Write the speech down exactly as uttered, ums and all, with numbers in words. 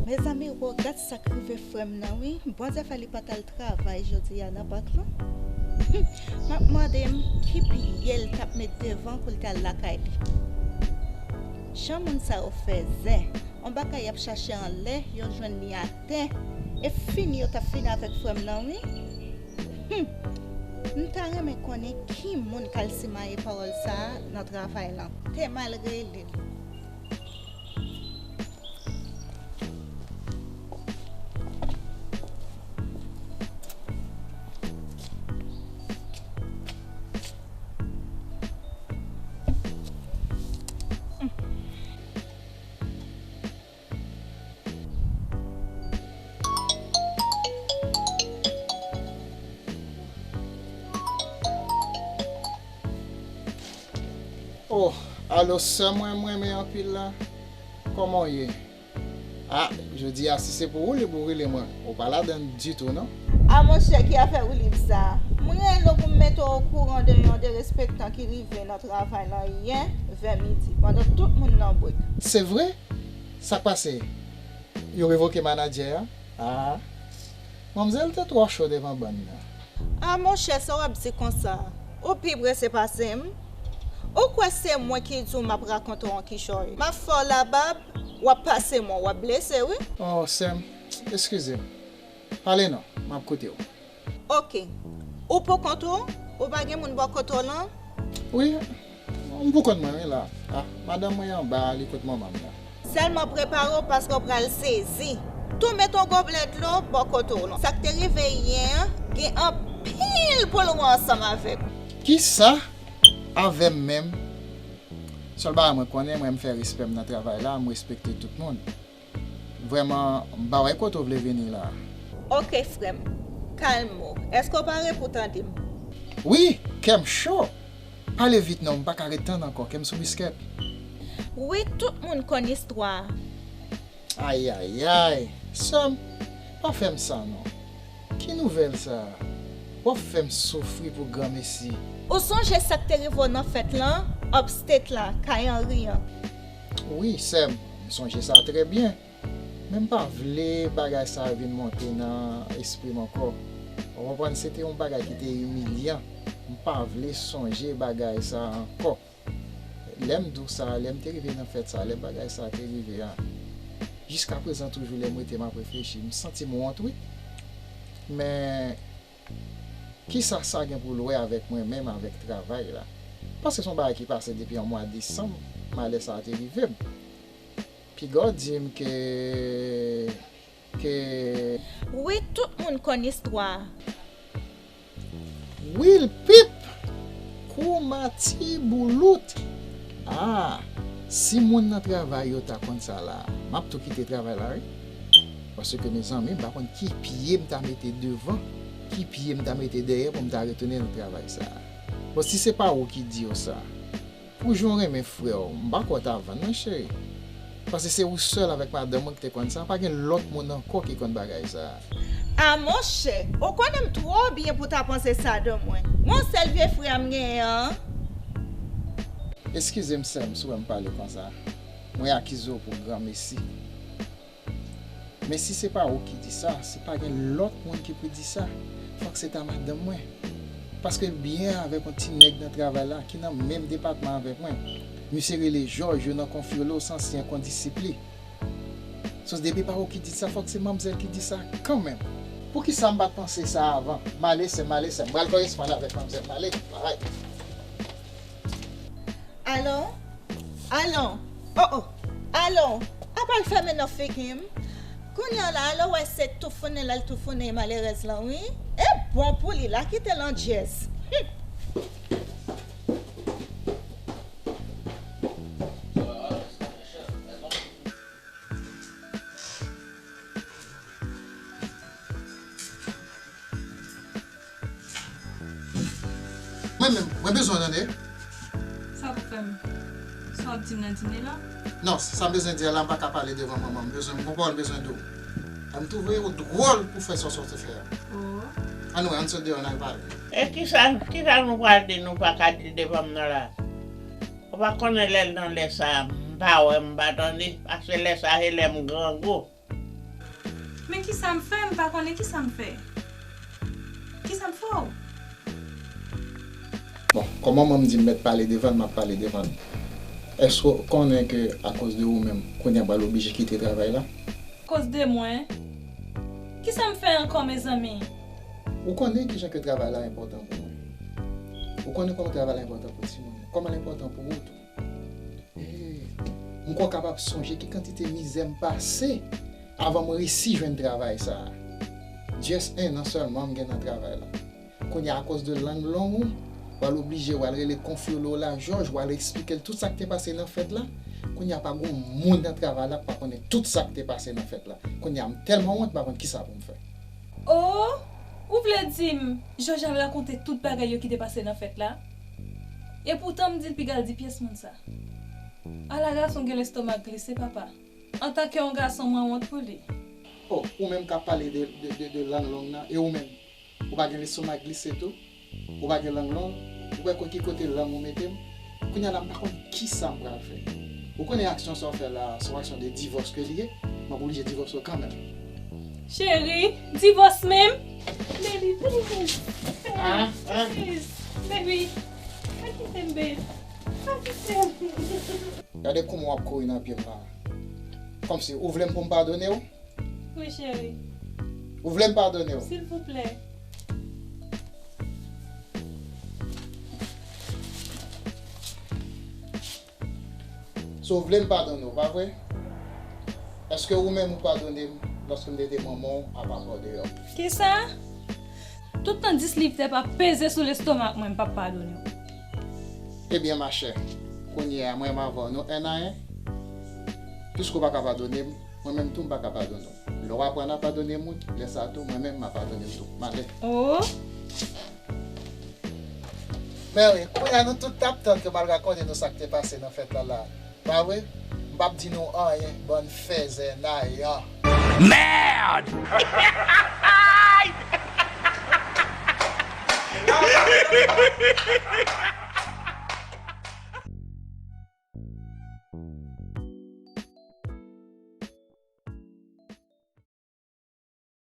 Mezanmi, wo, gad sa k rive frè m nan, wi. Bondye fè li pa t al travay jodi a nan bank lan. M ap mande m ki pye l t ap met devan pou l t al lakay li. Jan moun sa yo fè zen. On bagay y ap chache anlè, yo jwenn li atè. E fini yo t ap fini avèk frè m nan, wi. Hum. M ta renmen konnen ki moun k al simaye pawòl sa a nan travay lan. Te mal rele l. Oh, alo sè mwen, mwen renmen anpil la. Kòman w ye? Ah, jodi a, si se pou woulib ou rele mwen, ou pa ladann ditou, non? Ah, monchè, ki afè woulib sa a? Mwen rele w pou m mete w okouran de yon derespektan ki rive nan travay lan yè vè midi, pandan tout moun nan brek. Se vre? Sa k pase? Yo revoke manadjè a? Ah, manmzèl te twò cho devan bann nan. Ah, monchè, sa w ap di konsa? Ou pi prese pase m? Ou kwè se mwen ki di w m ap rakonte w yon kichòy? M ap fè w labab, w ap pase mwen, w ap blese, wi. Oh, sè m, eskize m. Pale non, m ap koute w. Oke. Ou poukont ou? Ou pa gen moun bò kote w lan? Wi, m poukont mwen, wi, la. Ah, madanm mwen anba, li kot manman m la. Sèlman prepare w paske w pral sezi. Tou met yon goblè dlo bò kote w lan. Sa k te rive yè an, gen anpil pou l wè ansanm avèk ou. Kisa? Avè m menm? Sèl bagay mwen konnen, mwen, m fè respè m nan travay la, m respekte tout moun. Vrèman, m pa wè kote w vle vini la. Oke, frè m. Kalme w. Èske w pare pou tande m? Wi, kè m cho. Pale vit non, m pa ka ret tann ankò, kè m sou biskèt. Wi, tout moun konn istwa a. Ayayay, sè m, pa fè m sa non. Ki nouvèl sa a? W ap fè m soufri pou granmesi. Ou sonje sa k te rive w nan fèt lan, upstate la, kay Anri an? Wi, sè m, m sonje sa trè byen. Men m pa vle bagay sa a vin monte nan espri m ankò. Ou konprann, se te yon bagay ki te imilyan. M pa vle sonje bagay sa a ankò. Lè m di w sa, lè m te rive nan fèt sa, lè bagay sa te rive a, jiskaprezan toujou lè m rete m ap reflechi, m santi m wont, wi. Men, kisa sa gen pou l wè avèk mwen menm, avèk travay la? Paske se yon bagay ki pase depi an mwa desanm, malè sa a te rive m. Piga w di m ke, ke Wi, tout moun konn istwa a. Wi, l pip! Kou mati boulout! Ah, si moun nan travay yo ta konn sa la, m ap tou kite travay la, wi. Paske, mezanmi, m pa konn ki pye m ta mete devan, ki pye m ta mete dèyè pou m ta retounen nan travay sa a. Bon, si se pa ou ki di yo sa, pou jan w renmen frè w, m pa kwè w ta vann non, cheri. Paske se ou sèl avèk madanm mwen ki te konn sa, pa gen lòt moun ankò ki konn bagay sa a. Ah, monchè, ou konnen m twò byen pou w ta panse sa de mwen. Yon sèl vye frè a m genyen an. Eskize m, sè m, si w wè m pale konsa. Mwen akize w pou granmesi. Men si se pa ou ki di sa, si pa gen lòt moun ki pou di sa, fòk se ta madanm mwen. Paske l byen avèk yon ti nèg nan travay la ki nan menm depatman avèk mwen. Misye rele Jòj, yo nan konfyolo, se ansyen kondisip li. So, depi pa ou ki di sa, fòk se manmzèl ki di sa kanmenm. Poukisa m pa t panse sa avan? M ale, sè m, m ale, sè m. M pral koresponn avèk manmzèl, m ale. Alright. Alo? Alo? Oh, oh. Alo? Apa l fèmen nan figi m? Kounye a la, alo wè se toufounen l al toufounen malerèz lan, wi. E bon pou li, l a kite l an djèz. Hum. Mwen menm, mwen bezwen w tande. Sa pou fè m? Sa w ap di m nan dine la? Non, sa m bezwen di a la, m pa ka pale devan manman m. M bezwen, m gon pawòl m bezwen di w. M twouve w dwòl pou fè sa w sot fè a. Oh. Ann wè, ann sot deyò, ann al pale. E kisa, kisa nou pral di nou pa ka di devan m nan la? Ou pa konnen lè l nan lè sa a, m pa wè, m pa tande, paske lè sa a se lè m grangou. Men kisa m fè? M pa konnen kisa m fè. Kisa m fè w? Bon, kòm manman m di m mèt pale devan l, m ap pale devan l. Èske w konnen ke akoz de ou menm, kounye a m pral oblije kite travay la? Koz de mwen? Kisa m fè ankò, mezanmi? Ou konnen kijan ke travay la enpòtan pou mwen. Ou konnen kòman travay la enpòtan pou timoun yo. Kòman l enpòtan pou ou tou. Eh, m kwè w kapab sonje ki kantite mizè m pase avan m resi jwenn travay sa a. Just en an sèlman m gen nan travay la. Kounye a, akoz de lang long ou, w al oblije, w al rele konfyolo w la, Jòj, w al eksplike l tout sa k te pase nan fèt la. Kounye a, pa gen moun nan travay la k pa konnen tout sa k te pase nan fèt la. Kounye a, m tèlman wont, m pa konn kisa pou m fè. Oh, ou vle di m Jòj al rakonte tout bagay yo ki te pase nan fèt la? Epoutan m di l piga l di pyès moun sa. Ala gason gen lestomak glise, papa. Antanke yon gason, mwen wont pou li. Oh, ou menm k ap pale de, de, de, de lang long nan, e ou menm? Ou pa gen lestomak glise tou? Ou pa gen lang long? Ou kwè ki kote lang ou mete m? Kounye a la, m pa konn kisa m pral fè. Ou konnen aksyon sa w fè la, se yon aksyon de divòs ke li ye. M ap oblije divòse w kanmenm. Cheri, divòs menm? Baby, please. Baby, please. Baby, pa kite m, babe. Pa kite m. Gade kouman w ap kouri nan pye m la. Kòmsi ou vle m pou m padone w? Wi, cheri. Ou vle m padone w? Silvouplè. So, w vle m padone w, pa vre? Èske ou menm ou padone m lòske m te de manman w apa pa w deyò? Kisa? Tout tan dis liv tè pa peze sou lestomak mwen, m p ap padone w. Ebyen, machè, kounye a, mwen menm avè w, nou en a en. Piske w pa ka padone m, mwen menm tou, m pa ka padone w. Lè w aprann a padone moun, lè sa a tou, mwen menm, m a padone m tou. M ale. Oh! Men wi, kounye a nou tout t ap tann ke m al rakonte nou sa k te pase nan fèt la la. Pa vre? M p ap di nou anyen, bann fèzè nayan. Merde!